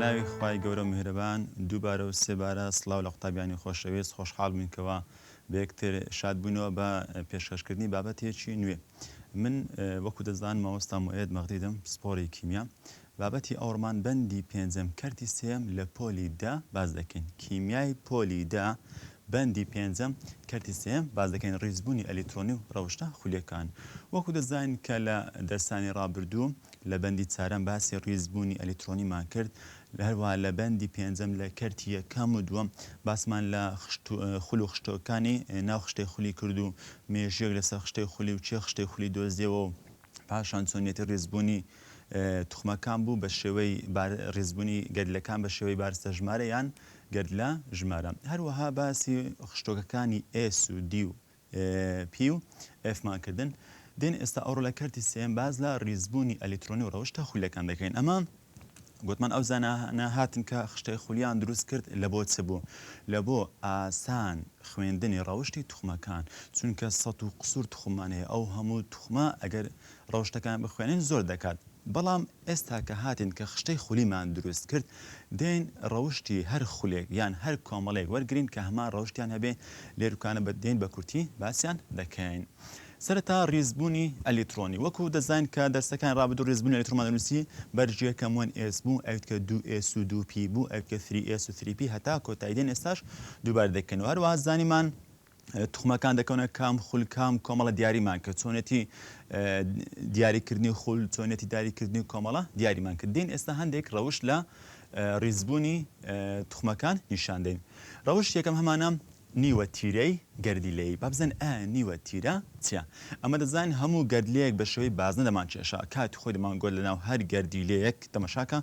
بەناوی خوای گەورە و میهرەبان دووبارە و سێبارە سڵاو لە قوتابیانی خۆشەویست خۆشحاڵ بووین کەوا بەیەکتر شاد بووینەوە بە پێشکەشکردنی بابەتێکی نوێ من وەکو دەزان مامۆستا موئەیەد مەغدیدم پسپۆڕی کیمیا بابەتی ئەوڕمان بەندی پێنجەم کەرتی سێیەم لە پۆلی دە باس دەکەین کیمیای پۆلی دە بەندی پێنجەم کەرتی سێیەم باس دەکەین ڕیزبوونی ئەلیکترۆنی و ڕەوشتە خولیەکان وەکو دەزانین کە لە دەرسانی ڕابردوو لە بەندی چارەم باسی ڕیزبوونی ئەلیکترۆنیمان کرد هەروەها لە بەندی پێنجەم لە کەرتی یەکەم و دووەم باسمان لە خول و خشتەکانی ناو خشتەی خولی کرد و مێژوویەک لەسەر خشتەی خولی و کێ خشتەی خولی دۆزیەوە و پاشان چۆنیەتی ڕیزبوونی توخمەکان بوو بە شێوەی ڕیزبوونی گەردیلەکان بە شێوەی بارستە ژمارە یان گەردلە ژمارە. هەروەها باسی خشتۆکەکانی S و D و P و F مان کردن. دێن ئێستا ئەوڕۆ لە کەرتی سێیەم باس لە ڕیزبوونی ئەلیکترۆنی و ڕەوشتە خولیەکان دەکەین. ئەمە گوتمان ئەو زانایانە هاتن کە خشتەی خولیان دروست کرد لە بۆ چ بوو؟ لە بۆ ئاسان خوێندنی ڕەوشتی توخمەکان. چونکە سەت و قسور توخممان هەیە ئەو هەموو توخمە ئەگەر ڕەوشتەکان بخوێنین زۆر دەکات. بەڵام ئێستا کە هاتین کە خشتەی خولیمان دروست کرد دێین ڕەوشتی هەر خولێک یان هەر کۆمەڵەیەک وەرگرین کە هەمان ڕەوشتیان هەبێ لێروکانە بە دێین بە کورتی باسیان دەکەین. سەرەتا ڕیزبوونی ئەلیکترۆنی وەکو دەزانین کە دەرسەکانی ڕابردوو ڕیزبوونی ئەلیکترۆنمان دەنووسی بەرگی یەکەم one S بوو ئەویتکە دوو S و دوو P بوو ئەویتکە three S و three P هەتا کۆتایی دێن ئێستاش دووبارە دەکەینەوە هەروەها زانیمان توخمەکان دەکەونە کام خول کام کۆمەڵە دیاریمان کرد چۆنێتی دیاریکردنی خول چۆنێتی دیاریکردنی کۆمەڵە دیاریمان کرد دێین ئێستا هەندێک ڕەوش لە ڕیزبوونی توخمەکان نیشان دەین ڕەوش یەکەم هەمانە نیوە تیرەی گەردیلەیی با بزانین ئایا نیوە تیرە چیە ئەمە دەزانین هەموو گەردلەیەک بە شێوەی بازنە دەمان کێشا کاتی خۆی دەمان گۆت لەناو هەر گەردیلەیەک تەمەشاکە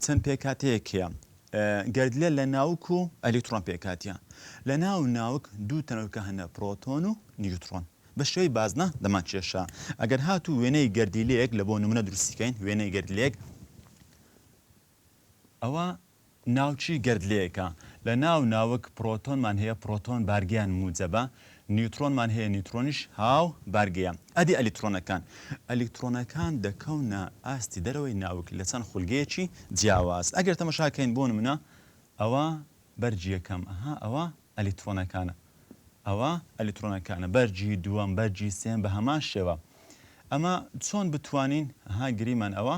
چەند پێکهاتەیەک هەیە گەردلە لە ناوک و ئەلیکترۆن پێکهاتیە. لە ناو ناوک دوو تەنۆلکە هەنە پرۆتۆن و نیوترۆن. بە شێوەی بازنە دەمانکێشا. ئەگەر هاتوو وێنەی گەردیلەیەک لە بۆ نمونە دروستی کەین وێنەی گەردیلەیەک ئەوە ناوکی گەردلەیەکە. لە ناو ناوک پرۆتۆنمان هەیە پرۆتۆن بارگەیان موجەبە. نیوترۆنمان هەیە نیوترۆنیش هاو بارگەیە. ئەدی ئەلیکترۆنەکان؟ ئەلیکترۆنەکان دەکەونە ئاستی دەرەوەی ناوک لە چەند خولگەیەکی جیاواز. ئەگەر تەمەشا کەین بۆ نمونە ئەوە بەرگی یەکەم ئەها ئەوە ئەلیکترۆنەکانە ئەوە ئەلیکترۆنەکانە بەرگی دووەم بەرگی سێم بە هەمان شێوە ئەمە چۆن بتوانین ئەها گریمان ئەوە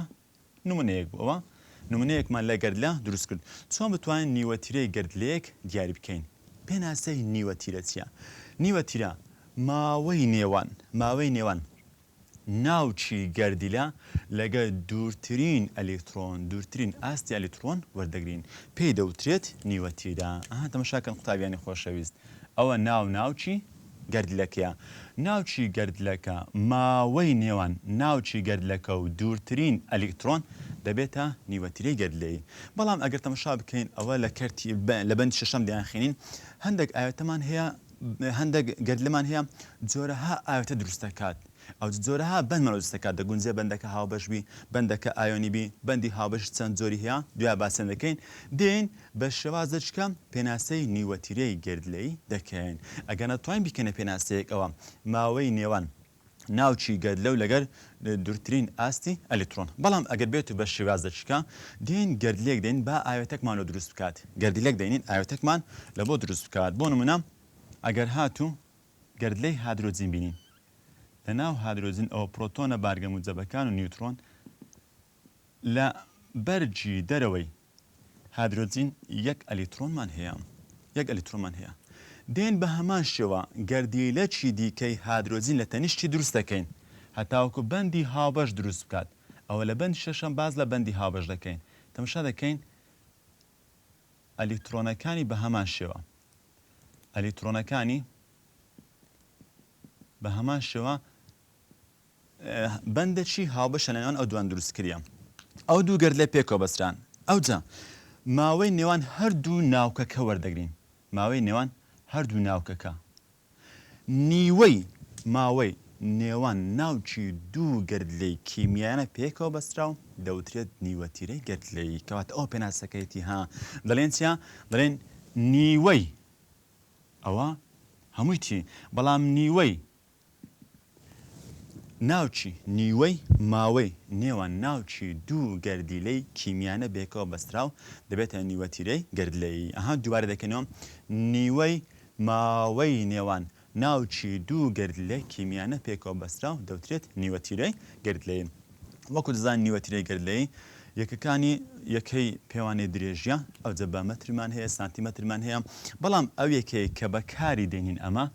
نمونەیەک بوو ئەوە نمونەیەکمان لە گەردلە دروست کرد چۆن بتوانین نیوە تیرەی گەردلەیەک دیاری بکەین پێناسەی نیوە تیرە چیە نیوە تیرە ماوەی نێوان ماوەی نێوان ناوکی گەردیلە لەگەر دوورترین ئەلیکترۆن دوورترین ئاستی ئەلیکترۆن وەردەگرین پێی دەوترێت نیوە تیرە ئەها تەمەشاکەن قوتابیانی خۆشەویست ئەوە ناو ناوکی گەردلەکەیە. ناوکی گەردلەکە، ماوەی نێوان ناوکی گەردلەکە و دوورترین ئەلیکترۆن دەبێتە نیوەتیرەی گەردلەیی. بەڵام ئەگەر تەمەشا بکەین ئەوە لە کەرتی لە بەندی شەشەم دەیانخوێنین هەندێک ئاوێتەمان هەیە هەندێک گەردلەمان هەیە جۆرەها ئاوێتە دروست دەکات. ئەو جۆرەها بەندمان دروست دەکات دەگونجێ بەندەکە هاوبەش بی بەندەکە ئایۆنی بی بەندی هاوبەش چەند جۆری هەیە دوای باسیان دەکەین دێین بە شێوازێکە پێناسەی نیوەتیرەی گەردلەیی دەکەین ئەگەر نەتوانین بیکەینە پێناسەیەک ئەوە ماوەی نێوان ناوکی گەردلە و لەگەر دوورترین ئاستی ئەلیکترۆن بەڵام ئەگەر بێت و بە شێوازێکە دێین گەردلێک دێن با ئاوێتەکمان لۆ دروست بکات گەردیلێک دێنین ئاوێتەکمان لە بۆ دروست بکات بۆ نمونە ئەگەر هاتوو گەردلەی هادرۆجین بینین. لە ناو هادرۆجین ئەوە پرۆتۆنە بارگە موجەبەکان و نیوترۆن لە بەرگی دەرەوەی هادرۆجین یەک ئەلیکترۆنمان هەیە یەک ئەلیکترۆنمان هەیە. دێین بە هەمان شێوە گەردیلەکی دیکەی هادرۆجین لە تەنیشتی دروست دەکەین هەتاوەکو بەندی هاوبەش دروست بکات. ئەوە لە بەندی شەشەم باس لە بەندی هاوبەش دەکەین. تەماشا دەکەین ئەلیکترۆنەکانی بە هەمان شێوە ئەلیکترۆنەکانی بە هەمان شێوە بەندەکی هاوبەشە لە نێوان ئەو دوان دروست کریە ئەو دوو گەردلە پێکەوە بەستران ئەوجا ماوەی نێوان هەردوو ناوکەکە وەردەگرین ماوەی نێوان هەردوو ناوکەکە نیوەی ماوەی نێوان ناوکی دوو گەردلەی کیمیایانە پێکەوە بەستراو دەوترێت نیوەتیرەی گەردلەیی. کەواتە ئەوە پێناسەکەیەتی ها. دەڵێن چیا؟ دەڵێن نیوەی ئەوە هەمووی تی بەڵام نیوەی. ناوکی نیوەی ماوەی نێوان ناوکی دوو گەردیلەی کیمیانە بێکەوە بەستراو دەبێتە نیوەتیرەی گەردلەیی. ئەها دووبارە دەکەینەوە نیوەی ماوەی نێوان ناوکی دوو گەردیلەی کیمیانە پێکەوە بەستراو دەوترێت نیوەتیرەی گەردلەیی. وەکو دەزانین نیوەتیرەی گەردلەیی یەکەکانی یەکەی پێوانەی درێژیە ئەوجە بە مەترمان هەیە سانتیمەترمان هەیە بەڵام ئەو یەکەی کە بەکاری دێنین ئەمە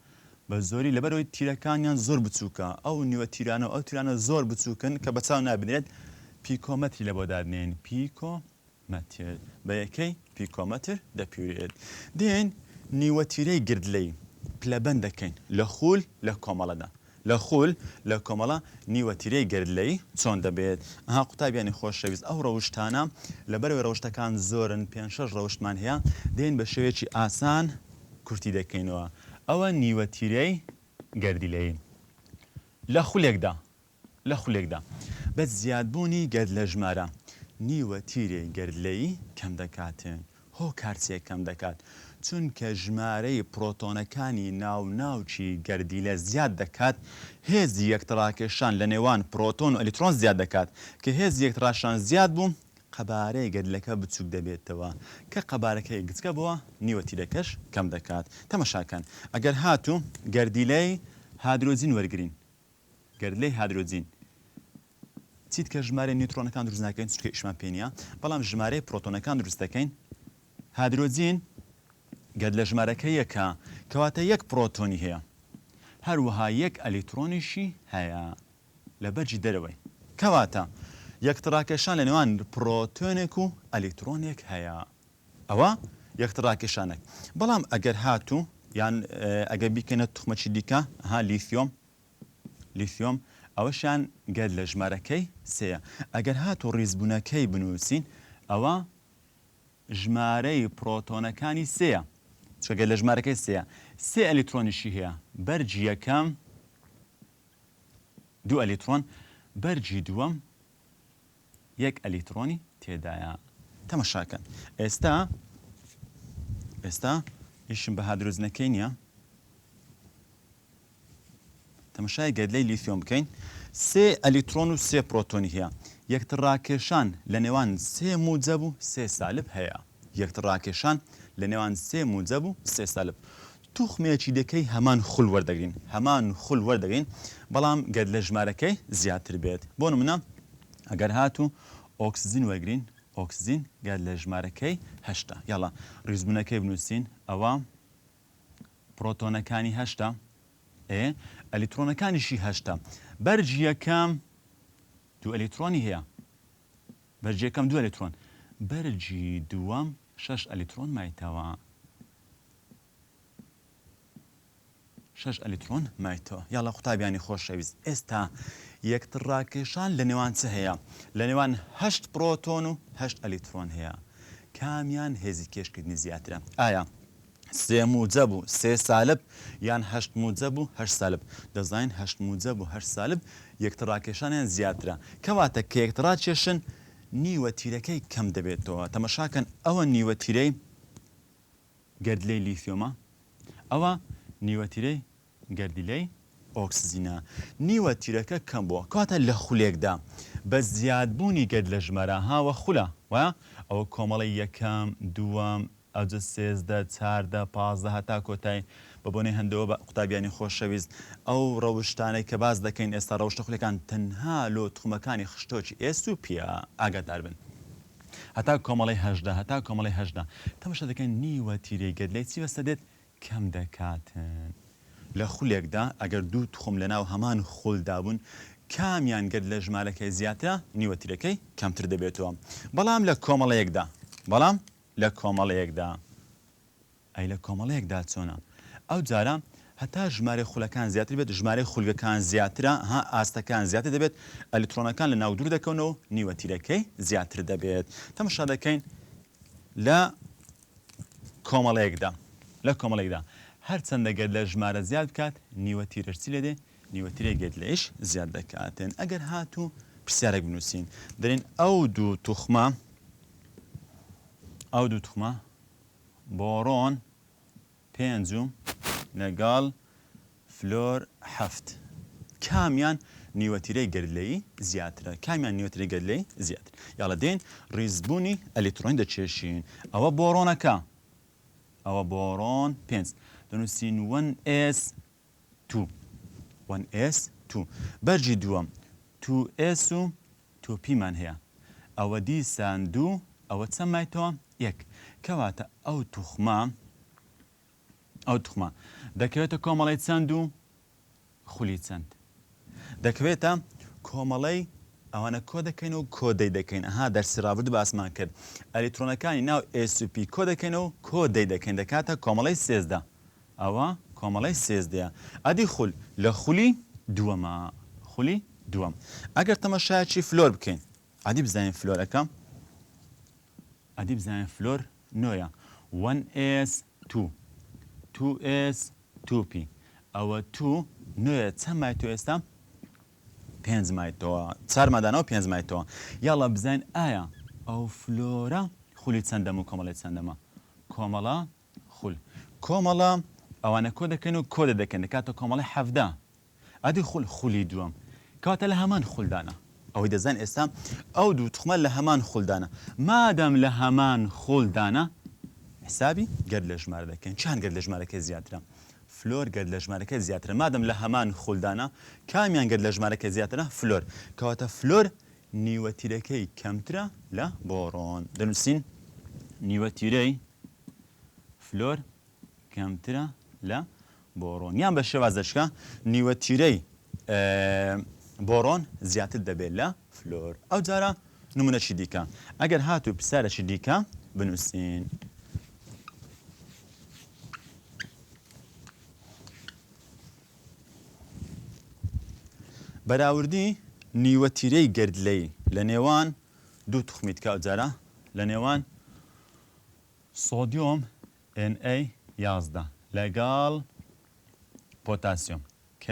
بە زۆری لەبەرئەوەی تیرەکانیان زۆر بچووکە، ئەو نیوە تیرانە و ئەو تیرانە زۆر بچووکن کە بە چاو نابینرێت، پیکۆمەتری لە بۆ دادنێین، پیکۆمەتر، بە یەکەی پیکۆمەتر دەپیورێت. دێین نیوە تیرەی گردلەی پلەبەند دەکەین لە خول لە کۆمەڵەدا. لە خول لە کۆمەڵە نیوە تیرەی گردلەی چۆن دەبێت؟ ئەها قوتابیانی خۆشەویست ئەو ڕەوشتانە لەبەرئەوەی ڕەوشتەکان زۆرن پێنج شەش ڕەوشتمان هەیە دێین بە شێوەیەکی ئاسان کورتی دەکەینەوە ئەوە نیوە تیرەی گەردیلەیی لە خولێکدا لە خولێکدا بە زیادبوونی گەردلەژمارە نیوە تیرەی گەردلەیی کەم دەکاتن هۆکار چیە کەم دەکات چونکە ژمارەی پرۆتۆنەکانی ناو ناوکی گەردیلە زیاد دەکات هێزی یەکتڕاکێشان لە نێوان پرۆتۆن و ئەلیکترۆن زیاد دەکات کە هێزی یەکتڕاشان زیاد بوو قەبارەی گەردیلەکە بچووک دەبێتەوە، کە قەبارەکەی گچکە بووە نیوە تیرەکەش کەم دەکات. تەمەشاکەن ئەگەر هاتوو گەردیلەی هادرۆجین وەرگرین، گەردلەی هادرۆجین چیتکە ژمارەی نیوترۆنەکان دروست ناکەین چونکە ئیشمان پێ نییە، بەڵام ژمارەی پرۆتۆنەکان دروست دەکەین. هادرۆجین گەردلە ژمارەکە یەکە، کەواتە یەک پرۆتۆنی هەیە، هەروەها یەک ئەلیکترۆنیشی هەیە. لە بەرگی دەرەوەی. کەواتە یەکترڕاکێشان لە نێوان پڕۆتۆنێک و ئەلیکترۆنێک هەیە. ئەوە یەکترڕاکێشانێک. بەڵام ئەگەر هاتوو یان ئەگەر بیکەینە توخمەکی دیکە، ها لیثیۆم، لیثیۆم، ئەوەشیان گەر لە ژمارەکەی سێیە. ئەگەر هاتوو ڕیزبوونەکەی بنووسین، ئەوە ژمارەی پڕۆتۆنەکانی سێیە. چونکە گەر لە ژمارەکەی سێیە، سێ ئەلیکترۆنیشی هەیە. بەرگی یەکەم، دوو ئەلیترۆن، بەرگی دووەم یەک ئەلیترۆنی تێدایە. تەمەشاکەن ئێستا ئێستا ئیشم بە هادرۆجنەکەی نییە. تەمەشای گەردلەی لیثیۆم بکەین سێ ئەلیترۆن و سێ پرۆتۆنی هەیە. یەکتر ڕاکێشان لە نێوان سێ موجەب و سێ سالب هەیە. یەکتر ڕاکێشان لە نێوان سێ موجەب و سێ سالب. توخمێکی دیکەی هەمان خول وەردەگرین هەمان خول وەردەگرین بەڵام گەر لە ژمارەکەی زیاتر بێت بۆ نمونە ئەگەر هاتوو ئۆکسجین وەرگرین ئۆکسجین گەر لە ژمارەکەی هەشتە یاڵا ڕیزبوونەکەی بنووسین ئەوە پرۆتۆنەکانی هەشتە ئێ ئەلیکترۆنەکانیشی هەشتە بەرگی یەکەم دوو ئەلیکترۆنی هەیە بەرگی یەکەم دوو ئەلیکترۆن بەرگی دووەم شەش ئەلیکترۆن مایتەوە شەش ئەلیکترۆن مایتەوە. یاڵا قوتابیانی خۆشەویست ئێستا یەکتر ڕاکێشان لە نێوان چ هەیە؟ لە نێوان هەشت پرۆتۆن و هەشت ئەلیکترۆن هەیە. کامیان هێزی کێشکردنی زیاترە؟ ئایا سێ موجەب و سێ سالب یان هەشت موجەب و هەشت سالب؟ دەزانین هەشت موجەب و هەشت سالب یەکتر ڕاکێشانیان زیاترە. کەواتە کە یەکتر ڕاکێشن نیوە تیرەکەی کەم دەبێتەوە. تەمەشاکەن ئەوە نیوە تیرەی گەردیلەی لیثیۆمە، ئەوە نیوە تیرەی گەردیلەی ئۆکسجینە، نیوە تیرەکە کەم بووە، کەواتە لە خولێکدا بە زیادبوونی گەردیلە ژمارە ها وە خولە وایە ئەوە کۆمەڵەی یەکەم، دووەم، ئەوجە 13، 14، 15 هەتا کۆتایی بە بۆنەی هەندەوە بە قوتابیانی خۆشەویست ئەو ڕەوشتانەی کە باس دەکەین ئێستا ڕەوشتە خولەکان تەنها لۆ توخمەکانی خشتۆکی S و P ە ئاگادار بن. هەتا کۆمەڵەی 18 هەتا کۆمەڵەی 18 تەماشا دەکەین نیوە تیرەی گەردلەی چی بەسەر دێت کەم دەکاتن. لە خولێکدا ئەگەر دوو توخم لەناو هەمان خولدا بوون کامیان گەرد لە ژمارەکەی زیاترە نیوە تیرەکەی کەمتر دەبێتەوە بەڵام لە کۆمەڵەیەکدا بەڵام لە کۆمەڵەیەکدا ئەی لە کۆمەڵەیەکدا چۆنە؟ ئەو جارە هەتا ژمارەی خولەکان زیاتر بێت ژمارەی خولگەکان زیاترە ها ئاستەکان زیاتر دەبێت ئەلیکترۆنەکان لە ناو دوور دەکەونەوە نیوە تیرەکەی زیاتر دەبێت تەمەشا دەکەین لە کۆمەڵەیەکدا لە کۆمەڵێکدا هەرچەندە گەر لە ژمارە زیاد بکات نیوە تیرەش چی لێدێ نیوە تیرەی گەردلەیش زیاد دەکاتن ئەگەر هاتوو پرسیارێک بنووسین دەرێن ئەو دوو توخمە ئەو دوو توخمە بۆرۆن پێنج و لەگەڵ فلۆر حەفت. کامیان نیوەتیرەی گەردلەیی زیاترە؟ کامیان نیوەتیرەی گەردلەیی زیاتر؟ یاڵە دێین ڕیزبوونی ئەلیکترۆنی دەکێشین. ئەوە بۆڕۆنەکە. ئەوە بۆڕۆن پێنج. دەنووسین one s two. One s two. بەرگی دووەم two s و two p مان هەیە. ئەوە دیسان دوو، ئەوە چەند مایتەوە؟ یەک. کەواتە ئەو توخمە ئەو توخمە دەکەوێتە کۆمەڵەی چەند و خولی چەند؟ دەکەوێتە کۆمەڵەی ئەوانە کۆ دەکەین و کۆ دەی دەکەین ئەها دەرسی ڕابردوو باسمان کرد ئەلیکترۆنەکانی ناو s و p کۆ دەکەین و کۆ دەی دەکەین دەکاتە کۆمەڵەی 13 ئەوە کۆمەڵەی سێزدەیە ئەدی خول لە خولی دووەمە خولی دووەم ئەگەر تەمەشایەکی فلۆر بکەین ئەدی بزانین فلۆرەکە ئەدی بزانین فلۆر نۆیە one s two two s two p ئەوە two نۆیە چەند مایتۆ ئێستا پێنج مایتەوە چار مادانەوە پێنج مایتەوە یاڵا بزانین ئایا ئەو فلۆرە خولی چەندەم و کۆمەڵی چەندەمە کۆمەڵە خول کۆمەڵە ئەوانە کۆ دەکەن و کۆ دەکەن دەکاتە کۆمەڵی 17 ئەدی خول خولی دووەم کەواتە لە هەمان خولدانە ئەوەی دەزان ئێستا ئەو دوو توخمە لە هەمان خولدانە مادام لە هەمان خولدانە حسابی گەرد لە ژمارە دەکەین چیان گەرد لە ژمارەکە زیاترە فلۆر گەرد لە ژمارەکە زیاترە مادەم لە هەمان خولدانە کامیان گەرد لە ژمارەکە زیاترە فلۆر کەواتە فلۆر نیوە تیرەکەی کەمترە لە بۆڕۆن دەنووسین نیوە تیرەی فلۆر کەمترە لە بۆڕۆن یان بە شێوازەشکە نیوە تیرەی بۆڕۆن زیاتر دەبێت لە فلۆر. ئەو جارە نمونەکی دیکە ئەگەر هاتوو پرسیارێکی دیکە بنووسین. بەراوردی نیوە تیرەی گەردلەی لە نێوان دوو توخمی دیکە ئەو جارە لە نێوان سۆدیۆم Na 11 لەگەڵ پۆتاسیۆم K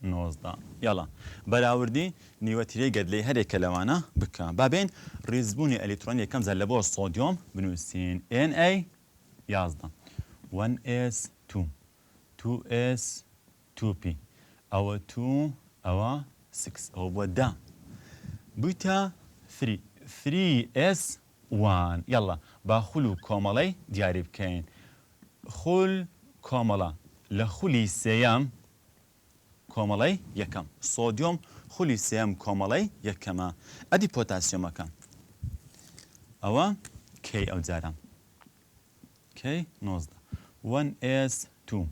19. یاڵا بەراوردی نیوە تیرەی گەردلەی هەریەکە لەوانە بکە. با بێین ڕیزبوونی ئەلیکترۆنی یەکەم جار لە بۆ سۆدیۆم بنووسین Na 11 1 S 2 2 S 2 P ئەوە 2 ئەوە 6 ئەوە بووە دە بوویتە 3 3 S one یەڵا با خول و کۆمەڵەی دیاری بکەین خول کۆمەڵە لە خولی سێیەم کۆمەڵەی یەکەم سۆدیۆم خولی سێیەم کۆمەڵەی یەکەمە ئەدی پۆتاسیۆمەکە ئەوە K ئەو جارە K 19 1 S 2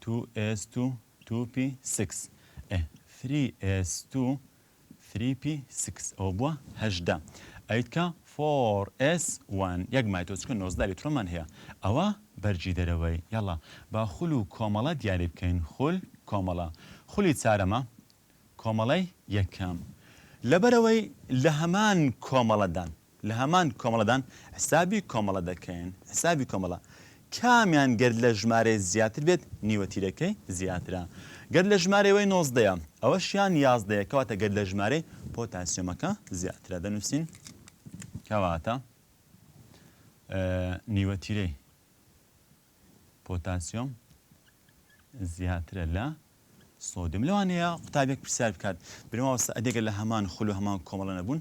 2 S 2 2 P 6 ئێ 3 S 2 3 P 6 ئەوە بووە 18 ئەیتکە 4 S 1 یەک مایتۆ چونکە 19 ئەلیکترۆنمان هەیە ئەوە بەرگی دەرەوەی یاڵا با خول و کۆمەڵە دیاری بکەین خول کۆمەڵە خولی چارەمە کۆمەڵەی یەکەم لەبەرئەوەی لە هەمان کۆمەڵەدان لە هەمان کۆمەڵەدان حسابی کۆمەڵە دەکەین حسابی کۆمەڵە کامیان گەر لە ژمارەی زیاتر بێت نیوە تیرەکەی زیاترە گەر لە ژمارەی وەی نۆزدەیە ئەوەشیان یازدەیە کەواتە گەر لە ژمارەی پۆتاسیۆمەکە زیاترە دەنووسین کەواتە نیوە تیرەی پۆتاسیۆم زیاترە لە سۆدیۆم. لەوانەیە قوتابیەک پرسیار بکات برێ مامۆستا ئەدی گەر لە هەمان خول و هەمان کۆمەڵە نەبوون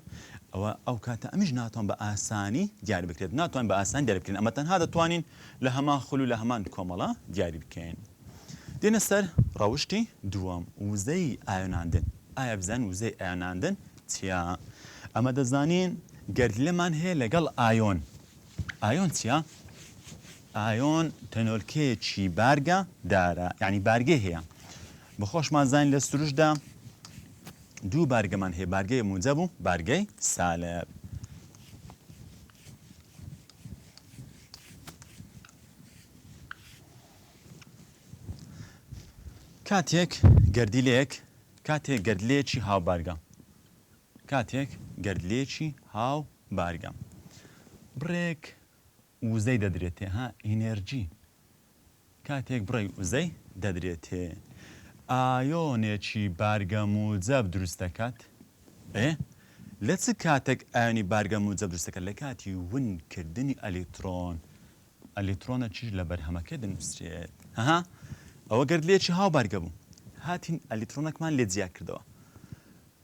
ئەوە ئەو کاتە ئەمیش ناتوان بە ئاسانی دیاری بکرێت ناتوان بە ئاسانی دیاری بکرێن ئەمە تەنها دەتوانین لە هەمان خول و لە هەمان کۆمەڵە دیاری بکەین دێنە سەر ڕەوشتی دووەم وزەی ئایۆناندن ئایا بزانین وزەی ئایۆناندن چییە ئەمە دەزانین گەردیلەمان هەیە لەگەڵ ئایۆن ئایۆن چیە؟ ئایۆن تەنۆلکەیەکی بارگە دارە یعنی بارگەی هەیە بە خۆشمان زانین لە سروشتدا دوو بارگەمان هەیە بارگەی موجەب و بارگەی سالب. کاتێک گەردیلەیەک کاتێک گەردلەیەکی هاوبارگە کاتێک گەردلەیەکی هاو بارگە بڕێک وزەی دەدرێتێ ها ئینێرجی کاتێک بڕێک وزەی دەدرێتێ ئایۆنێکی بارگە موجەب دروست دەکات ئێ لە چ کاتێک ئایۆنی بارگە موجەب دروست دەکات لە کاتی ون کردنی ئەلیکترۆن ئەلیکترۆنەکیش لە بەرهەمەکەی دەنووسرێت. هەها ئەوە گەردلەیەکی هاوبارگە بوو. هاتین ئەلیترۆنەکمان لێ جیا کردەوە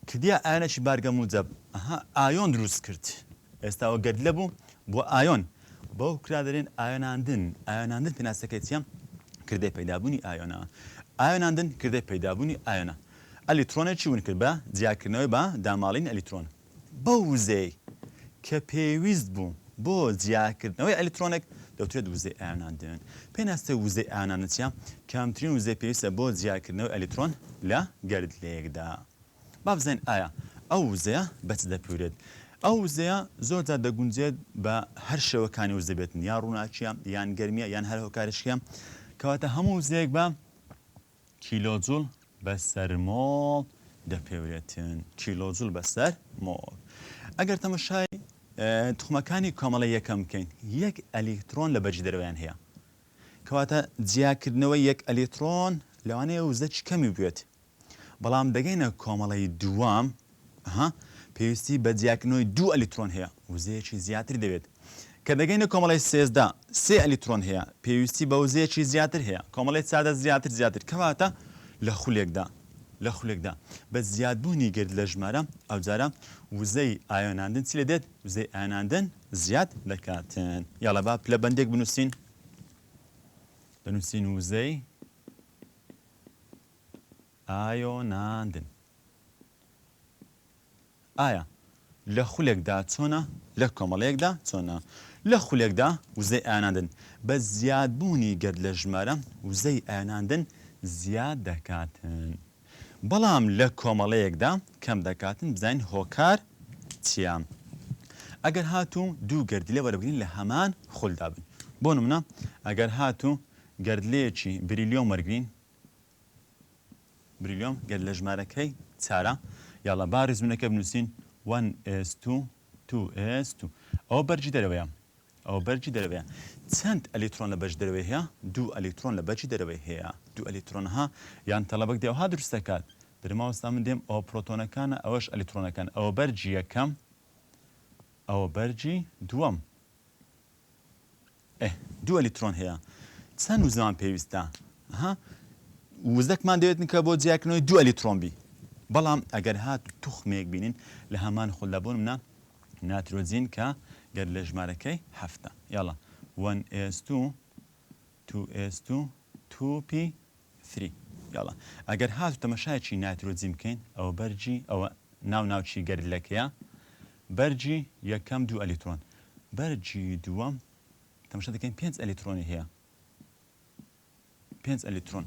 کردیا ئایۆنێکی بارگە موجەب ئەها ئایۆن دروست کرد ئێستا ئەوە گەردلە بوو بووە ئایۆن بەو کرا دەرێن ئایۆناندن ئایۆناندن پێناسەکەی چیە کردەی پەیدابوونی ئایۆنە ئایۆناندن کردەی پەیدابوونی ئایۆنە ئەلیترۆنێکی ون کرد بە جیاکردنەوەی بە داماڵین ئەلیترۆن بەو وزەیەی کە پێویست بوو بۆ جیاکردنەوەی ئەلیکترۆنێک دەوترێت وزەی ئایۆناندن. پێناسەی وزەی ئایۆناندن چییە؟ کەمترین وزەی پێویستە بۆ جیاکردنەوەی ئەلیکترۆن لە گەردلەیەکدا. با بزانین ئایا ئەو وزەیە بە چ دەپێورێت؟ ئەو وزەیە زۆر جار دەگونجێت بە هەر شێوەکانی وزە بێت، یان ڕووناکییە، یان گەرمییە، یان هەر هۆکارێکیە. کەواتە هەموو وزەیەک بە کیلۆجوڵ بەسەر مۆڵ دەپێورێتن. کیلۆجوڵ بەسەر مۆڵ. ئەگەر تەمەشای توخمەکانی کۆمەڵەی یەکەم بکەین، یەک ئەلیکترۆن لە بەرگی دەرەوەیان هەیە. کەواتە جیاکردنەوەی یەک ئەلیکترۆن لەوانەیە وزەکی کەمی بوێت. بەڵام دەگەینە کۆمەڵەی دووەم، ها، پێویستی بە جیاکردنەوەی دوو ئەلیکترۆن هەیە، وزەیەکی زیاتری دەوێت. کە دەگەینە کۆمەڵەی 13، سێ ئەلیکترۆن هەیە، پێویستی بە وزەیەکی زیاتر هەیە. کۆمەڵەی 14 زیاتر زیاتر. کەواتە لە خولێکدا، لە خولێکدا بە زیادبوونی گرد لە ژمارە، ئەوجارە وزەی ئایۆناندن چی لێ دێت؟ وزەی ئایۆناندن زیاد دەکاتن. یاڵا با پلەبەندێک بنووسین. دەنووسین وزەی ئایۆناندن. ئایا لە خولێکدا چۆنە؟ لە کۆمەڵەیەکدا چۆنە؟ لە خولێکدا وزەی ئایۆناندن بە زیادبوونی گەرد لە ژمارە وزەی ئایۆناندن زیاد دەکاتن بەڵام لە کۆمەڵەیەکدا کەم دەکاتن بزانین هۆکار چییە؟ ئەگەر هاتوو دوو گەردیلە وەربگرین لە هەمان خولدا بن بۆ نمونە ئەگەر هاتوو گەردلەیەکی بریلیۆم وەرگرین بریلیۆم گەر لە ژمارەکەی چارە یاڵا با ڕیزبوونەکە بنووسین one s two two s two ئەوە بەرگی دەرەوەیە ئەوە بەرگی دەرەوەیە چەند ئەلیکترۆن لە بەرگی دەرەوەی هەیە دوو ئەلیکترۆن لە بەرگی دەرەوەی هەیە دوو ئەلیکترۆن ها یان تەڵەبەک دێ ها دروست دەکات دەرێ مامۆستا من دێم ئەوە پرۆتۆنەکانە ئەوەش ئەلیکترۆنەکان ئەوە بەرگی یەکەم ئەوە بەرگی دووەم ئێ دوو ئەلیکترۆن هەیە چەند وزەمان پێویستە ها وزەکمان دەوێت کە بۆ جیاکردنەوەی دوو ئەلیکترۆن بی بەڵام ئەگەر هات توخمێک بینین لە هەمان خولدا بۆ نمونە ناترۆجین کە گەر لە ژمارەکەی هەفتە یاڵا 1s2 2s2 2p3 یاڵا ئەگەر هات تەمەشایکی نایترۆجین بکەین ئەوە بەرگی ئەوە ناو ناوچی گەردلەکەیە بەرگی یەکەم دوو ئەلیکترۆن بەرگی دووەم تەماشا دەکەین پێنج ئەلیکترۆنی هەیە پێنج ئەلیکترۆن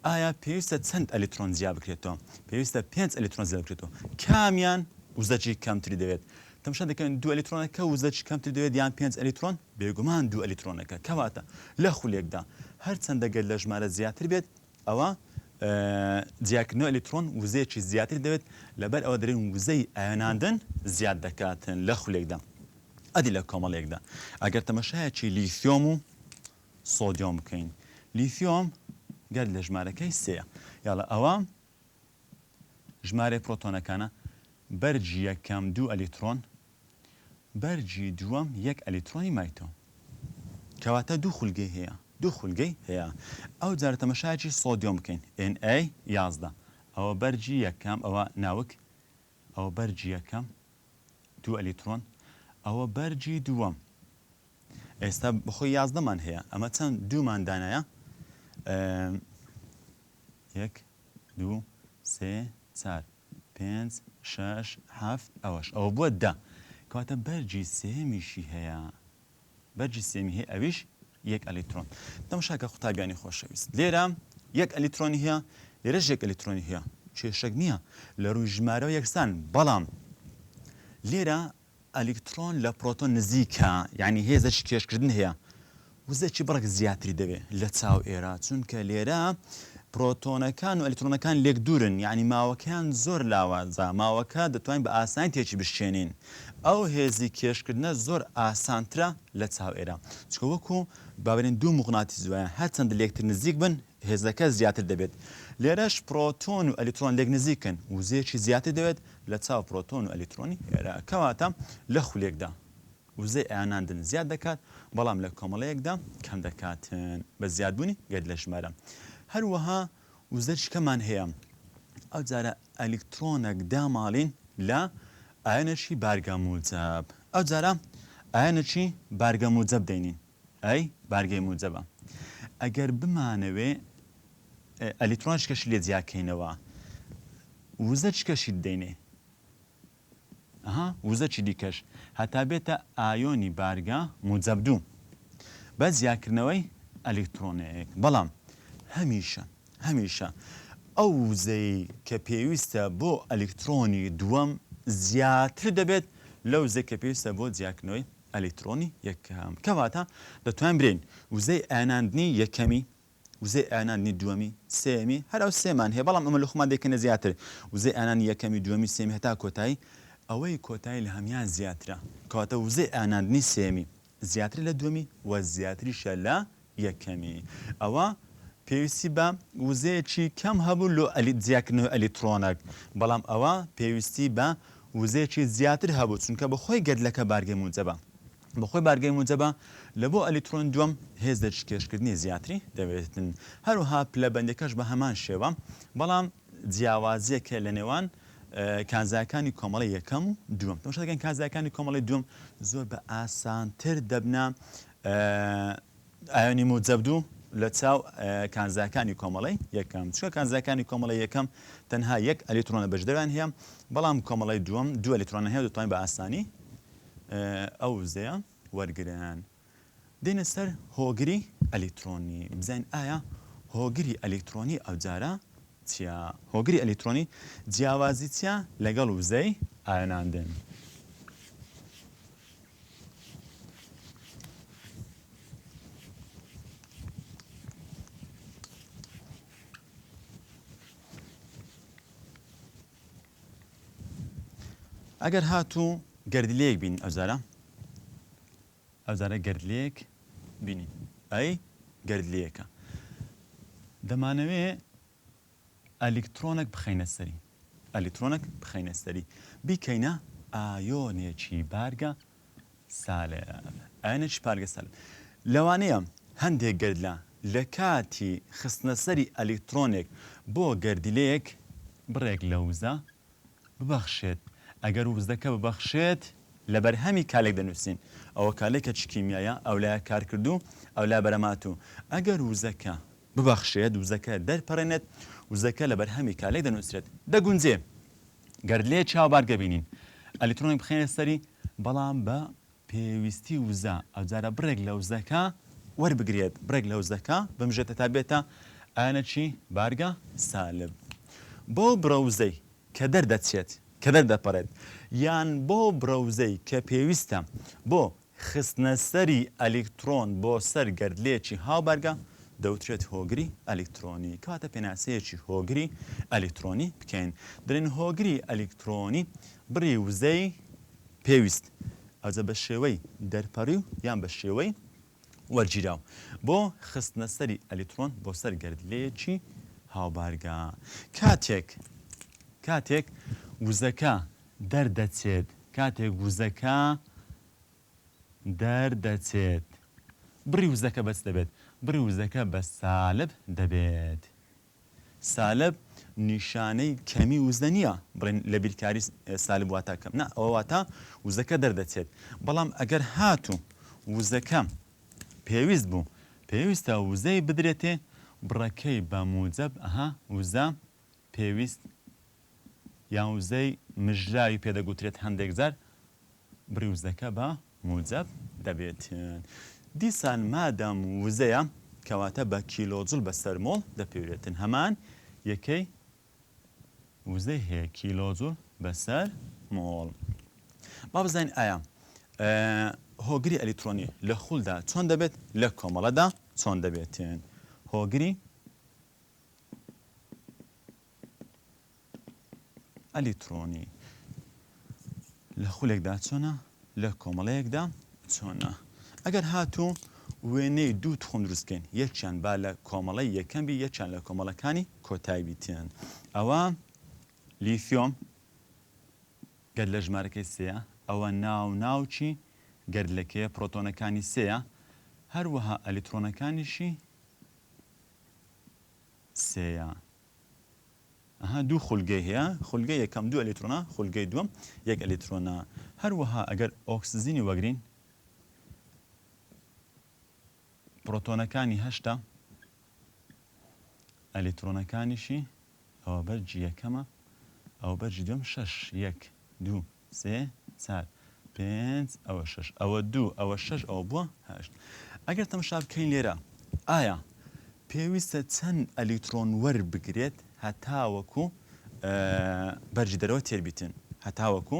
ئایا پێویستە چەند ئەلیکترۆن جیا بکرێتەوە پێویستە پێنج ئەلیکترۆن جیا بکرێتەوە کامیان وزەکی کەمتری دەوێت تەماشا دەکەن دوو ئەلیکترۆنەکە وزەکی کەمتر دەوێت یان پێنج ئەلیکترۆن بێگومان دوو ئەلیکترۆنەکە کەواتە لە خولێکدا هەرچەندە گەر لە ژمارە زیاتر بێت ئەوا جیاکردنەوەی ئەلیکترۆن وزەیەکی زیاتری دەوێت، لەبەر ئەوە دەرێن وزەی ئایۆناندن زیاد دەکاتن لە خولێکدا ئەدی لە کۆمەڵێکدا ئەگەر تەمەشایەکی لیثیۆم و سۆدیۆم بکەین لیثیۆم گەر لە ژمارەکەی سێیە یاڵا ئەوە ژمارەی پرۆتۆنەکانە بەرگی یەکەم دوو ئەلیکترۆن بەرگی دووەم یەک ئەلیکترۆنی مایتۆ کەواتە دوو خولگەی هەیە دوو خولگەی هەیە ئەو جارە تەمەشایەکی سۆدیۆم بکەین Na 11 ئەوە بەرگی یەکەم ئەوە ناوک ئەوە بەرگی یەکەم دوو ئەلیکترۆن ئەوە بەرگی دووەم ئێستا بەخۆی یازدەمان هەیە ئەمە چەند دوومان دانایە یەک دوو سێ چار پێنج شەش حەفت ئەوەش ئەوە بووە دە کەواتە بەرگی سێیەمیشی هەیە بەرگی سێیەمی هەیە ئەویش یەک ئەلیکترۆن تەماشاکە قوتابیانی خۆشەویست لێرە یەک ئەلیکترۆنی هەیە لێرەش یەک ئەلیکترۆنی هەیە کێشەک نییە لە ڕووی ژمارەوە یەکسان بەڵام لێرە ئەلیکترۆن لە پرۆتۆن نزیکە یانی هێزێکی کێشکردن هەیە وزەکی بڕێک زیاتری دەوێ لە چاو ئێرە چونکە لێرە پرۆتۆنەکان و ئەلیکترۆنەکان لێک دوورن یانی ماوەکەیان زۆر لاوازە ماوەکە دەتوانین بە ئاسانی تێکی بشکێنین ئەو هێزی کێشکردنە زۆر ئاسانترە لە چاو ئێرە چونکە وەکو بابرێن دوو موغناتیس وایە هەرچەند لێکتر نزیک بن هێزەکە زیاتر دەبێت. لێرەش پرۆتۆن و ئەلیکترۆن لێک نزیکن، وزەیەکی زیاتر دەوێت لە چاو پرۆتۆن و ئەلیکترۆنی ئێرە. کەواتە لە خولێکدا وزەی ئایۆناندن زیاد دەکات، بەڵام لە کۆمەڵەیەکدا کەم دەکاتن بە زیادبوونی گەردیلە ژمارە. هەروەها وزەی کەمان هەیە ئەو جارە ئەلیکترۆنەک داماڵین لە ئایۆنێکی بارگە موجەب ئەو جارە ئایۆنێکی بارگە موجەب دەینین ئەی بارگەی موجەبە ئەگەر بمانەوێ ئەلیکترۆنێکی کەشی لێ جیاکەینەوە وزەی کەشی بدەینێ ئەها وزەکی دیکەش هەتا بێتە ئایۆنی بارگە موجەب دوو بە جیاکردنەوەی ئەلیکترۆنێک بەڵام هەمیشە هەمیشە ئەو وزەی کە پێویستە بۆ ئەلیکترۆنی دووەم زیاتر دەبێت لەو وزەی کە پێویستە بۆ جیاکردنەوەی ئەلیکترۆنی یەکەم کەواتە دەتوانین برێین وزەی ئایۆناندنی یەکەمی وزەی ئایۆناندنی دووەمی، سێیەمی، هەر ئەو سێمان هەیە بەڵام ئەمە لە خۆمان دەیکەینە زیاتر، وزەی ئایۆناندنی یەکەمی، دووەمی، سێیەمی هەتا کۆتایی، ئەوەی کۆتایی لە هەموان زیاترە، کەواتە وزەی ئایۆناندنی سێیەمی زیاترە لە دووەمی و زیاتریشە لە یەکەمی، ئەوە پێویستی بە وزەیەکی کەم هەبوو لۆ جیاکردنەوەی ئەلیکترۆنەک، بەڵام ئەوە پێویستی بە وزەیەکی زیاتر هەبوو چونکە بەخۆی گەردلەکە بارگەی موجەبە. بەخۆی بارگەی موجەبە لە بۆ ئەلیکترۆن دووەم هێزێکی کێشکردنی زیاتری دەوێتن هەروەها پلەبەندیەکەش بە هەمان شێوە بەڵام جیاوازیەک هەیە لە نێوان کانزاکانی کۆمەڵی یەکەم و دووەم تەماشا دەکەین کانزاکانی کۆمەڵی دووەم زۆر بە ئاسانتر دەبنە ئایۆنی موجەب دوو لە چاو کانزاکانی کۆمەڵەی یەکەم چونکە کانزاکانی کۆمەڵەی یەکەم تەنها یەک ئەلیکترۆنە بەشداریان هەیە بەڵام کۆمەڵەی دووەم دوو ئەلیکترۆنە هەیە دەتوانین بە ئاسانی ئەو وزەیە وەرگرن. دێنە سەر هۆگری ئەلیکترۆنی بزانین ئایا هۆگری ئەلیکترۆنی ئەوجارە چیە؟ هۆگری ئەلیکترۆنی جیاوازی چیە لەگەڵ وزەی ئایۆناندن؟ ئەگەر هاتوو گەردیلەیەک بینین ئەوجارە ئەوجارە گەردیلەیەک بینین ئەی گەردیلەیەکە دەمانەوێ ئەلیکترۆنێک بخەینە سەری ئەلیکترۆنێک بخەینە سەری بیکەینە ئایۆنێکی بارگە سالب ئایۆنێکی بارگە سالب لەوانەیە هەندێک گەردلە لە کاتی خستنە سەری ئەلیکترۆنێک بۆ گەردیلەیەک بڕێک لە وزە ببەخشێت ئەگەر وزەکە ببەخشێت لە بەرهەمی کالێک دەنووسین ئەوە کالێکە چ کیمیایە ئەولایە کارکردوو ئەولایە بەرەماتوو ئەگەر وزەکە ببەخشێت، وزەکە دەرپەڕێنێت، وزەکە لە بەرهەمی کارلێک دەنووسرێت. دەگونجێ گەر لێ چاوبارگە بینین ئەلیکترۆنێک بخەینە سەری، بەڵام بە پێویستی وزە، ئەوجارە بڕێک لە وزەکە وەربگرێت، بڕێک لە وزەکە بمژێت هەتا بێتە ئایۆنێکی بارگە سالب. بەو بڕە وزەی کە دەردەچێت، کە دەردەپەڕێت، یان بەو بڕە وزەی کە پێویستە بۆ خستنەسەری ئەلیکترۆن بۆ سەر گەردلێکی هاوبارگە دەوترێت هۆگری ئەلیکترۆنی. کەواتە پێناسەیەکی هۆگری ئەلیکترۆنی بکەین. دەلێن هۆگری ئەلیکترۆنی بڕی وزەی پێویست ئەوجا بە شێوەی دەرپەڕیو یان بە شێوەی وەرگیراو بۆ خستنەسەری ئەلیکترۆن بۆ سەر گەردلێکی هاوبارگە. کاتێک کاتێک وزەکە دەردەچێت کاتێک وزەکە دەردەچێت. بڕی وزەکە بە چ دەبێت؟ بڕی وزەکە بە سالب دەبێت. سالب نیشانەی کەمی وزە نییە، بڵێن لە بیرکاری سالب واتا کەم، نا ئەوە واتا وزەکە دەردەچێت. بەڵام ئەگەر هاتوو وزەکە پێویست بوو، پێویستە وزەی بدرێتێ، بڕەکەی بە موجەب، ئەها وزە پێویست یان وزەی مژراوی پێ دەگوترێت هەندێک جار بڕی وزەکە بە موجەب دەبێت. دیسان مادام وزەیە کەواتە بە کیلۆجوڵ بەسەر مۆڵ دەپێورێتن هەمان یەکەی وزەی هەیە کیلۆجوڵ بەسەر مۆڵ. با بزانین ئایا هۆگری ئەلیکترۆنی لە خولدا چۆن دەبێت لە کۆمەڵەدا چۆن دەبێتن هۆگری ئەلیکترۆنی لە خولێکدا چۆنە لە کۆمەڵەیەکدا چۆنە ئەگەر هاتوو وێنەی دوو تخم دروست بکەین یەکیان با لە کۆمەڵەی یەکەم بی یەکیان لە کۆمەڵەکانی کۆتای بیتن ئەوە لیثیۆم گەر لە ژمارەکەی سێیە ئەوە ناو ناوکی گەردلەکەیە پرۆتۆنەکانی سێیە هەروەها ئەلیکترۆنەکانیشی سێیە. ئەها دوو خولگەی هەیە، خولگەی یەکەم دوو ئەلیکترۆنە، خولگەی دووەم یەک ئەلیکترۆنە. هەروەها ئەگەر ئۆکسجینی وەگرین پرۆتۆنەکانی هەشتە، ئەلیکترۆنەکانیشی ئەوە بەرگی یەکەمە، ئەوە بەرگی دووەم شەش، یەک، دوو، سێ، چار، پێنج، ئەوە شەش، ئەوە دوو، ئەوە شەش، ئەوە بووە هەشت. ئەگەر تەمەشا بکەین لێرە ئایا پێویستە چەند ئەلیکترۆن وەربگرێت هەتاوەکو بەرگی دەرەوە تێر بیتن؟ هەتاوەکو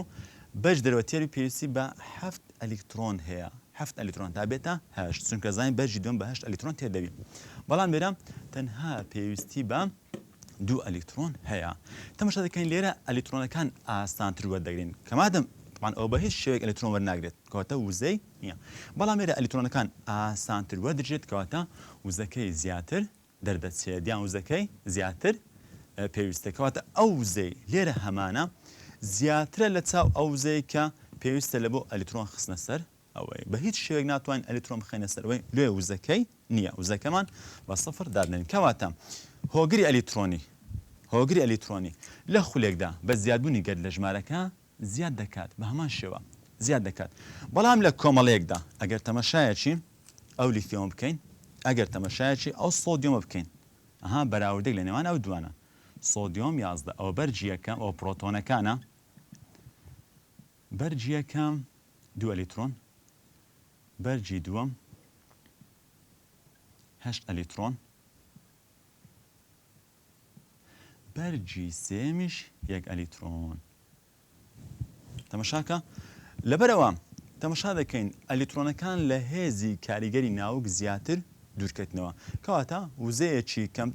بەرگی دەرەوە تێر پێویستی بە هەفت ئەلیکترۆن هەیە، هەفت ئەلیکترۆن تا بێتە هەشت، چونکە زانین بەرگی دووەم بە هەشت ئەلیکترۆن تێر دەبی، بەڵام لێرە تەنها پێویستی بە دوو ئەلیکترۆن هەیە. تەماشا دەکەین لێرە ئەلیکترۆنەکان ئاسانتر وەردەگرین کە مادەم طبعا ئەوە بە هیچ شێوەیەک ئەلیکترۆن وەرناگرێت کەواتە وزەی نییە، بەڵام لێرە ئەلیکترۆنەکان ئاسانتر وەردەگرێت کەواتە وزەکەی زیاتر دەردەچێت یان وزەکەی زیاتر پێویستە، کەواتە ئەو وزەی لێرە هەمانە زیاترە لە چاو ئەو وزەی کە پێویستە لە بۆ ئەلیکترۆن خستنە سەر ئەوەی. بە هیچ شێوەیەک ناتوانین ئەلیکترۆن بخەینە سەر ئەوەی لێ وزەکەی نییە، وزەکەمان بە سفر دادەنێین. کەواتە هۆگری ئەلیکترۆنی هۆگری ئەلیکترۆنی لە خولێکدا بە زیادبوونی گەرد لە ژمارەکە زیاد دەکات، بە هەمان شێوە زیاد دەکات. بەڵام لە کۆمەڵەیەکدا ئەگەر تەمەشایەکی ئەو لیثیۆمە بکەین، ئەگەر تەمەشایەکی ئەو سۆدیۆمە بکەین، ئەها بەراوردێک لە نێوان ئەو دوانە، سۆدیۆم 11 ئەوە بەرگی یەکەم، ئەوە پرۆتۆنەکانە، بەرگی یەکەم دوو ئەلیکترۆن، بەرگی دووەم هەشت ئەلیکترۆن، بەرگی سێیەمیش یەک ئەلیکترۆن. تەمەشاکە لەبەرئەوە تەمەشا دەکەین ئەلیکترۆنەکان لە هێزی کاریگەری ناوک زیاتر دوورکەوتنەوە، کەواتە وزەیەکی کەم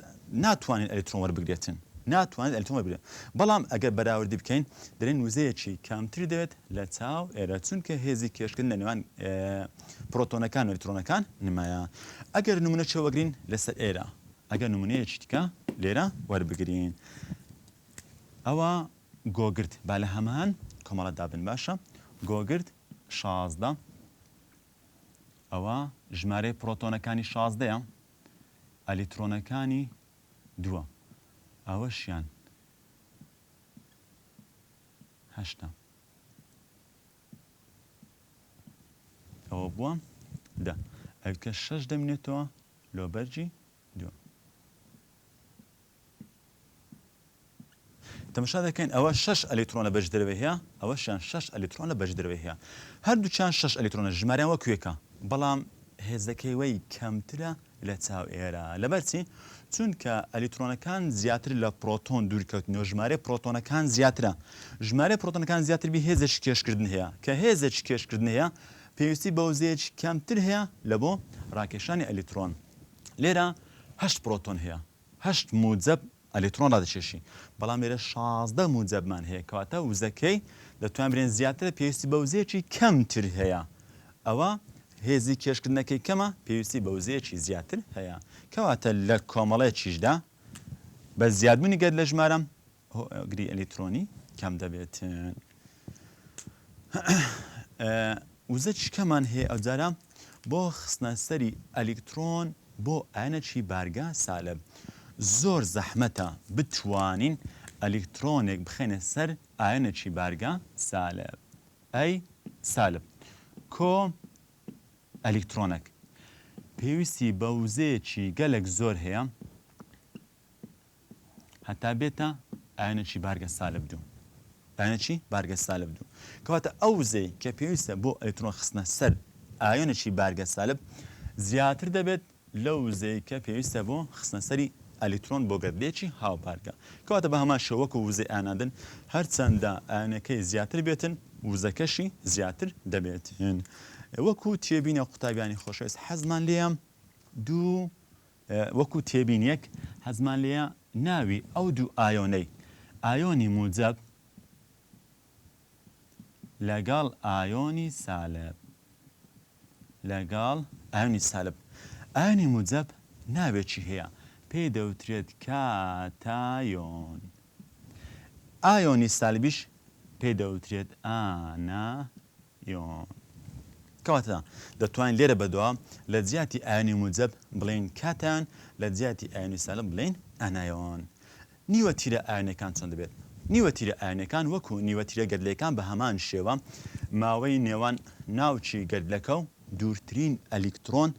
ناتوانێت ئەلیکترۆن وەربگرێتن ناتوانێت ئەلیکترۆن وەربگرێت، بەڵام ئەگەر بەراوردی بکەین دەرێن وزەیەکی کەمتری دەوێت لە چاو ئێرە، چونکە هێزی کێشکردن لە نێوان پرۆتۆنەکان و ئەلیکترۆنەکان نمایە. ئەگەر نمونە چێ وەگرین لەسەر ئێرە، ئەگەر نمونەیەکی دیکە لێرە وەربگرین ئەوە گۆگرد با لە هەمان کۆمەڵەدا بن باشە گۆگرد 16 ئەوە ژمارەی پرۆتۆنەکانی شازدەیە ئەلیکترۆنەکانی دووە ئەوەشیان هەشتە ئەوە بووە دە ئەوکە شەش دەمێنێتەوە لۆ بەرگی دووە تەمەشا دەکەین ئەوە شەش ئەلیکترۆن لە بەش دەرەوەی هەیە، ئەوەشیان شەش ئەلیکترۆن لە بەش دەرەوەی هەیە. هەردووکیان شەش ئەلیکترۆنە، ژمارەیان وەک یەکە، بەڵام هێزەکەی وەی کەمترە لە چاو ئێرە. لەبەر چی؟ چونکە ئەلیکترۆنەکان زیاتر لە پرۆتۆن دوورکەوتنەوە، ژمارەی پرۆتۆنەکان زیاترە. ژمارەی پرۆتۆنەکان زیاتر بی هێزێکی کێشکردن هەیە. کە هێزێکی کێشکردن هەیە، پێویستی بە وزەیەکی کەمتر هەیە لە بۆ ڕاکێشانی ئەلیکترۆن. لێرە هەشت پرۆتۆن هەیە. هەشت موجەب ئەلیکترۆن ڕادەکێشی، بەڵام لێرە 16 موجەبمان هەیە، کەواتە وزەکەی دەتوانین بڵێین زیاترە، پێویستی بە وزەیەکی کەمتر هەیە، ئەوە هێزی کێشکردنەکەی کەمە، پێویستی بە وزەیەکی زیاتر هەیە، کەواتە لە کۆمەڵێکیشدا بە زیادبوونی گەرد لە ژمارە هۆگری ئەلیکترۆنی کەم دەبێتن. وزەی کەمان هەیە ئەوجارە بۆ خستنە سەری ئەلیکترۆن بۆ ئایۆنێکی بارگە سالب. زۆر زەحمەتە بتوانین ئەلیکترۆنێک بخەینە سەر ئایۆنێکی بارگە سالب. ئەی سالب کۆ ئەلیکترۆنێک پێویستی بە وزەیەکی گەلەک زۆر هەیە هەتا بێتە ئایۆنێکی بارگە سالب دوو. ئایۆنێکی بارگە سالب دوو. کەواتە ئەو وزەی کە پێویستە بۆ ئەلیکترۆن خستنە سەر ئایۆنێکی بارگە سالب زیاتر دەبێت لەو وزەی کە پێویستە بۆ خستنە سەری ئەلیکترۆن بۆ گەردلێکی هاوبارگە. کەواتە بە هەمان شێوە وەکو وزەی ئایۆناندن هەرچەندە ئایۆنەکەی زیاتر بێتن وزەکەشی زیاتر دەبێتن. وەکو تێبینە قوتابیانی خۆشەویست حەزمان لێیە دوو وەکو تێبینیەک حەزمان لێیە ناوی ئەو دوو ئایۆنەی ئایۆنی موجەب لەگەڵ ئایۆنی سالب لەگەڵ ئایۆنی سالب ئایۆنی موجەب ناوێکی هەیە پێی دەوترێت کاتایۆن ئایۆنی سالبیش پێی دەوترێت ئانایۆن. کەواتە دەتوانین لێرە بەدوا لە جیاتی ئایۆنی موجەب بڵێین کاتایۆن، لە جیاتی ئایۆنی سالب بڵێین ئانایۆن. نیوە تیرە ئایۆنیەکان چۆن دەبێت؟ نیوە تیرە ئایۆنیەکان وەکو نیوە تیرە گەردیلەکان بە هەمان شێوە ماوەی نێوان ناوکی گەردیلەکە و دوورترین ئەلیکترۆن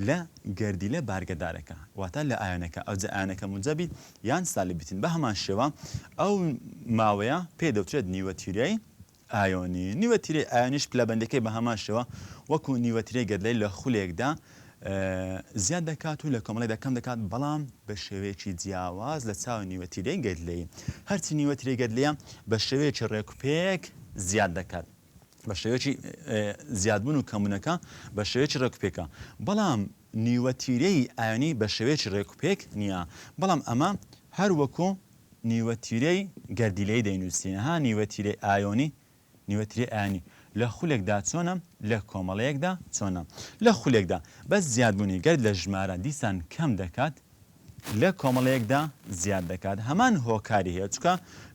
لە گەردیلە بارگەدارەکە واتە لە ئایۆنەکە ئەوجا ئایۆنەکە موجەبی یان سالبیتن بە هەمان شێوە ئەو ماوەیە پێی دەوترێت نیوە تیرەی ئایۆنی. نیوە تیرەی ئایۆنیش پلەبەندیەکەی بە هەمان شێوە وەکو نیوە تیرەی گەردیلەی لە خولێکدا زیاد دەکات و لە کۆمەڵێکدا کەم دەکات بەڵام بە شێوەیەکی جیاواز لە چاو نیوە تیرەی گەردیلەیی. هەرچی نیوە تیرەی گەردیلەیە بە شێوەیەکی ڕێکوپێک زیاد دەکات. بە شێوەیەکی زیادبوون و کەمبوونەکە بە شێوەیەکی ڕێکوپێکە بەڵام نیوە تیرەی ئایۆنی بە شێوەیەکی ڕێکوپێک نییە بەڵام ئەمە هەر وەکو نیوە تیرەی گەردیلەیی دەینووسین ها نیوە تیرەی ئایۆنی نیوە تیرەی ئایۆنی لە خولێکدا چۆنە لە کۆمەڵەیەکدا چۆنە لە خولێکدا بەس زیادبوونی گەرد لە ژمارە دیسان کەم دەکات لە کۆمەڵەیەکدا زیاد دەکات هەمان هۆکاری هەیە چونکە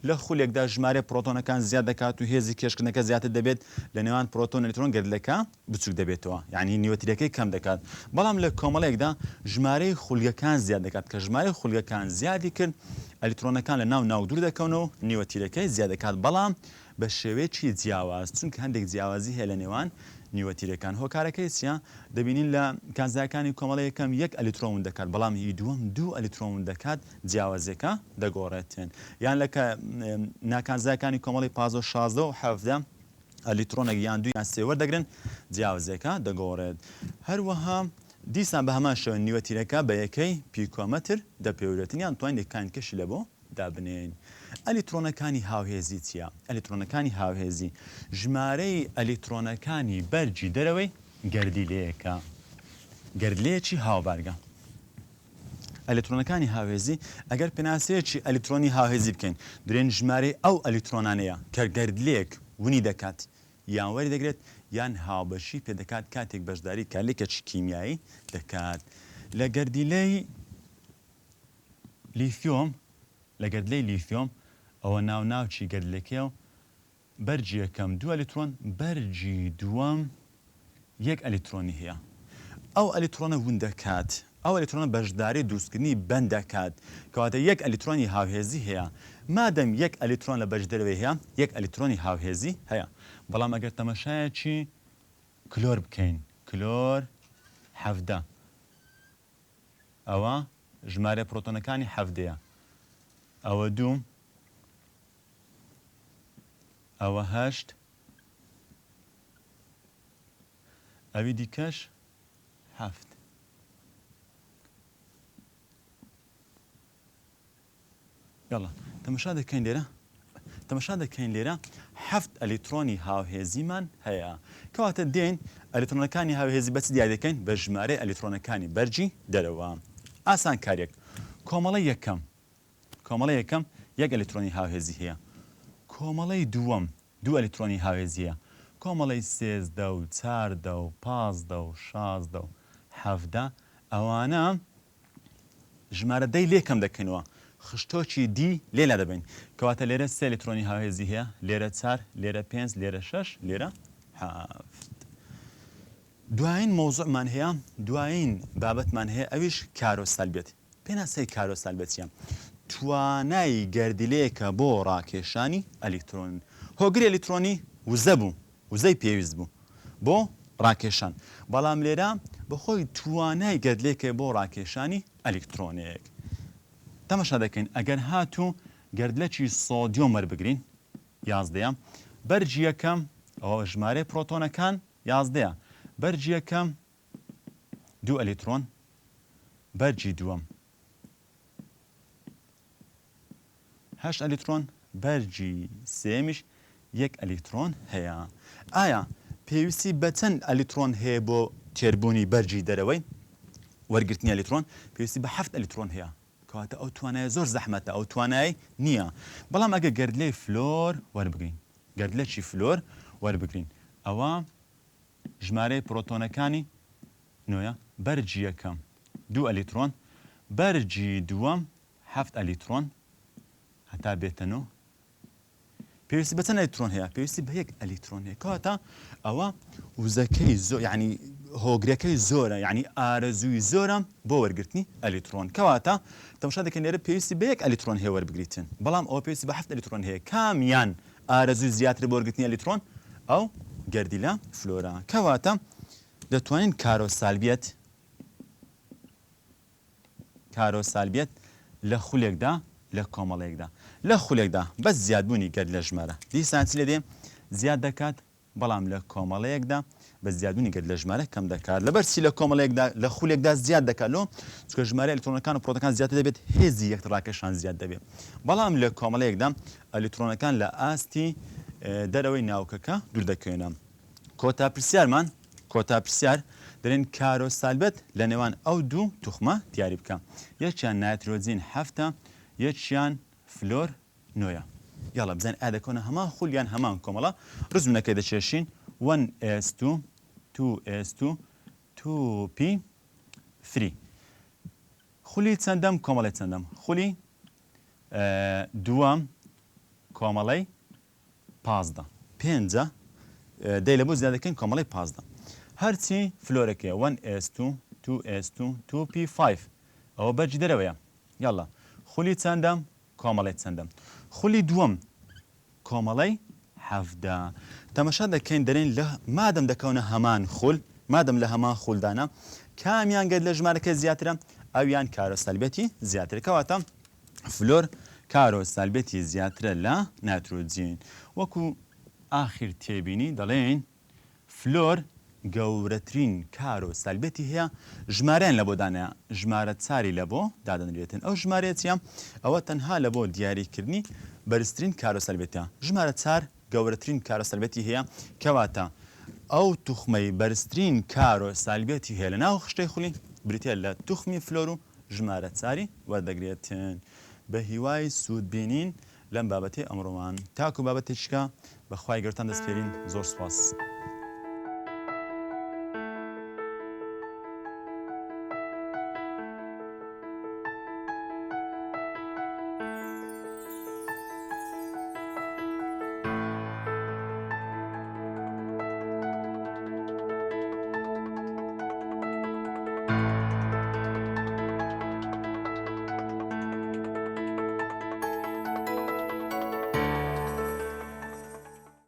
لە خولێکدا ژمارەی پرۆتۆنەکان زیاد دەکات و هێزی کێشکردنەکە زیاتر دەبێت لە نێوان پرۆتۆن ئەلیکترۆن گەردیلەکە بچوک دەبێتەوە یعنی نیوەتیرەکەی کەم دەکات بەڵام لە کۆمەڵێکدا ژمارەی خولگەکان زیاد دەکات کە ژمارەی خولگەکان زیادی کرد ئەلیکترۆنەکان لە ناو ناو دوور دەکەونەوە نیوەتیرەکەی زیاد دەکات بەڵام بە شێوەیەکی جیاواز، چونکە هەندێک جیاوازی هەیە لە نێوان نیوەتیرەکان. هۆکارەکەی چییە؟ دەبینین لە کانزاکانی کۆمەڵەی یەکەم یەک ئەلیکترۆن ون دەکات، بەڵام هی دووەم دوو ئەلیکترۆن ون دەکات، جیاوازییەکە دەگۆڕێتن. یان لە ناکانزاکانی کۆمەڵەی 15 و 16 و 17 ئەلیکترۆنێک یان دوو یان سێ وەردەگرن، جیاوازییەکە دەگۆڕێت. هەروەها دیسان بە هەمان شێوە نیوەتیرەکە بە یەکەی پیکۆمەتر دەپێورێتن یان توانین یەکەکانی کەشی لە بۆ دابنێین. ئەلیکترۆنەکانی هاوهێزی چییە؟ ئەلیکترۆنەکانی هاوهێزی ژمارەی ئەلیکترۆنەکانی بەرگی دەرەوەی گەردیلەیەکە، گەردیلەیەکی هاوبارگە. ئەلیکترۆنەکانی هاوهێزی ئەگەر پێناسەیەکی ئەلیکترۆنی هاوهێزی بکەین درێن ژمارەی ئەو ئەلیکترۆنانەیە کە گەردیلەیەک ونی دەکات یان وەری دەگرێت یان هاوبەشی پێدەکات کاتێک بەشداری کارلێکێکی کیمیایی دەکات لە گەردیلەی لیثیۆم، لە گەردلەی لیثیۆم ئەوە ناو ناوکی گەردلەکەیە و بەرگی یەکەم دوو ئەلیکترۆن بەرگی دووەم یەک ئەلیکترۆنی هەیە ئەو ئەلیکترۆنە ون دەکات ئەو ئەلیکترۆنە بەشداری دروستکردنی بەند دەکات کەواتە یەک ئەلیکترۆنی هاوهێزی هەیە مادەم یەک ئەلیکترۆن لە بەرگی دەرەوەی هەیە یەک ئەلیکترۆنی هاوهێزی هەیە بەڵام ئەگەر تەمەشایەکی کلۆر بکەین کلۆر 17 ئەوە ژمارەی پرۆتۆنەکانی حەڤدەیە ئەوە دوو ئەوە هەشت ئەوی دیکەش حەفت. یاڵا تەمەشا دەکەین لێرە تەمەشا دەکەین لێرە حەفت ئەلیکترۆنی هاوهێزیمان هەیە کەواتە دێین ئەلیکترۆنەکانی هاوهێزی بە چ دیاری دەکەین بە ژمارەی ئەلیکترۆنەکانی بەرگی دەرەوە ئاسانکاریەک کۆمەڵەی یەکەم کۆمەڵەی یەکەم یەک ئەلیکترۆنی هاوهێزی هەیە کۆمەڵەی دووەم دوو ئەلیکترۆنی هاوهێزی هەیە کۆمەڵەی سێزدە و چاردە و پازدە و شازدە و حەڤدە ئەوانە ژمارە دەی لێ کەم دەکەینەوە خشتۆکی دی لێ لادەبەین کەواتە لێرە سێ ئەلیکترۆنی هاوهێزی هەیە لێرە چار لێرە پێنج لێرە شەش لێرە حەفت دوایین مەوزوعمان هەیە دوایین بابەتمان هەیە ئەویش کارۆسالبێت پێناسەی کارۆسالبێت چییە توانای گەردیلەیەکە بۆ ڕاکێشانی ئەلیکترۆن هۆگری ئەلیکترۆنی وزە بوو وزەی پێویست بوو بۆ ڕاکێشان، بەڵام لێرە بەخۆی توانای گەردلێکە بۆ ڕاکێشانی ئەلیکترۆنێک. تەماشا دەکەین ئەگەر هاتوو گەردلەکی سۆدیۆم وەربگرین یازدەیە، بەرگی یەکەم ئەوە ژمارەی پرۆتۆنەکان یازدەیە، بەرگی یەکەم دوو ئەلیکترۆن، بەرگی دووەم هەشت ئەلیکترۆن، بەرگی سێیەمیش یەک ئەلیکترۆن هەیە. ئایا پێویستی بە چەند ئەلیکترۆن هەیە بۆ تێربوونی بەرگی دەرەوەی وەرگرتنی ئەلیکترۆن؟ پێویستی بە حەفت ئەلیکترۆن هەیە. کەواتە ئەو توانایە زۆر زەحمەتە، ئەو توانای نییە. بەڵام ئەگەر گەردلەی فلۆر وەربگرین، گەردلەکی فلۆر وەربگرین، ئەوا ژمارەی پرۆتۆنەکانی نۆیە، بەرگی یەکەم دوو ئەلیکترۆن، بەرگی دووەم حەفت ئەلیکترۆن هەتا بێتە نۆ پێویستی بە چەند ئەلیکترۆن هەیە پێویستی بە یەک ئەلیکترۆن هەیە کەواتە ئەوە وزەکەی زۆر یعنی هۆگرەکەی زۆرە یعنی ئارەزووی زۆرە بۆ وەرگرتنی ئەلیترۆن کەواتە تەماشا دەکەین لێرە پێویستی بە یەک ئەلیترۆن هەیە وەربگریتن بەڵام ئەوە پێویستی بە هەفت ئەلیترۆن هەیە کامیان ئارەزووی زیاترە بۆ وەرگرتنی ئەلیترۆن ئەو گەردیلە فلۆرە کەواتە دەتوانین کارۆسالبیەت کارۆسالبیەت لە خولێکدا لە کۆمەڵەیەکدا لە خولێکدا بەس زیادبوونی گەرد لە ژمارە دیسان چی لێدێ زیاد دەکات بەڵام لە کۆمەڵەیەکدا بە زیادبوونی گەرد لە ژمارە کەم دەکات. لەبەر چی لە کۆمەڵەیەکدا لە خولێکدا زیاد دەکات؟ لۆ؟ چونکە ژمارەی ئەلیکترۆنەکان و پرۆتۆنەکان زیاتر دەبێت هێزی یەکتر ڕاکێشان زیاد دەبێت. بەڵام لە کۆمەڵەیەکدا ئەلیکترۆنەکان لە ئاستی دەرەوەی ناوکەکە دوور دەکەوێنە. کۆتا پرسیارمان کۆتا پرسیار دەرێن کارۆسالبەت لە نێوان ئەو دوو توخمە دیاری بکە. یەکیان نایترۆجین هەفتە یەکیان فلۆر نۆیە یاڵا بزانین ئایا دەکەونە هەمان خول یان هەمان کۆمەڵە ڕزمنەکەی دەکێشین وەن ئێس تو تو ئێس تو تو پی فری خولی چەندەم کۆمەڵی چەندەم خولی دووەم کۆمەڵەی 15 پێنجە دەی لە بۆ زیاد دەکەین کۆمەڵی 15 هەرچی فلۆرەکەیە وەن ئێس تو تو ئێس تو تو پی فایڤ ئەوە بەرگی دەرەوەیە یاڵا خولی چەندەم کۆمەڵەی چەندە؟ خولی دووەم کۆمەڵەی 17. تەمەشا دەکەین دەرێن لە مادەم دەکەونە هەمان خول مادەم لە هەمان خولدانە کامیان گەر لە ژمارەکە زیاترە ئەویان کارۆسالبێتی زیاترە کەواتە فلۆر کارۆسالبێتی زیاترە لە نایترۆجین وەکو ئاخیر تێبینی دەڵێین فلۆر گەورەترین کار و سالبێتی هەیە ژمارەیان لەبۆ دانایە ژمارە چاری لەبۆ دادەنرێتن ئەو ژمارەیە چیە ئەوە تەنها لەبۆ دیاری کردنی بەرزترین کار و سالبێتە ژمارە چار گەورەترین کار و سالبێتی هەیە کەواتە ئەو توخمەی بەرزترین کار و سالبێتی هەیە لە ناو خشتەی خولی بریتیە لە توخمی فلۆر و ژمارە چاری وەردەگرێتن بە هیوای سوود بینین لەم بابەتەی ئەمڕۆمان تاکو بابەتێکیکە بە خوای گەورەتان دەسپێرین زۆر سوپاس.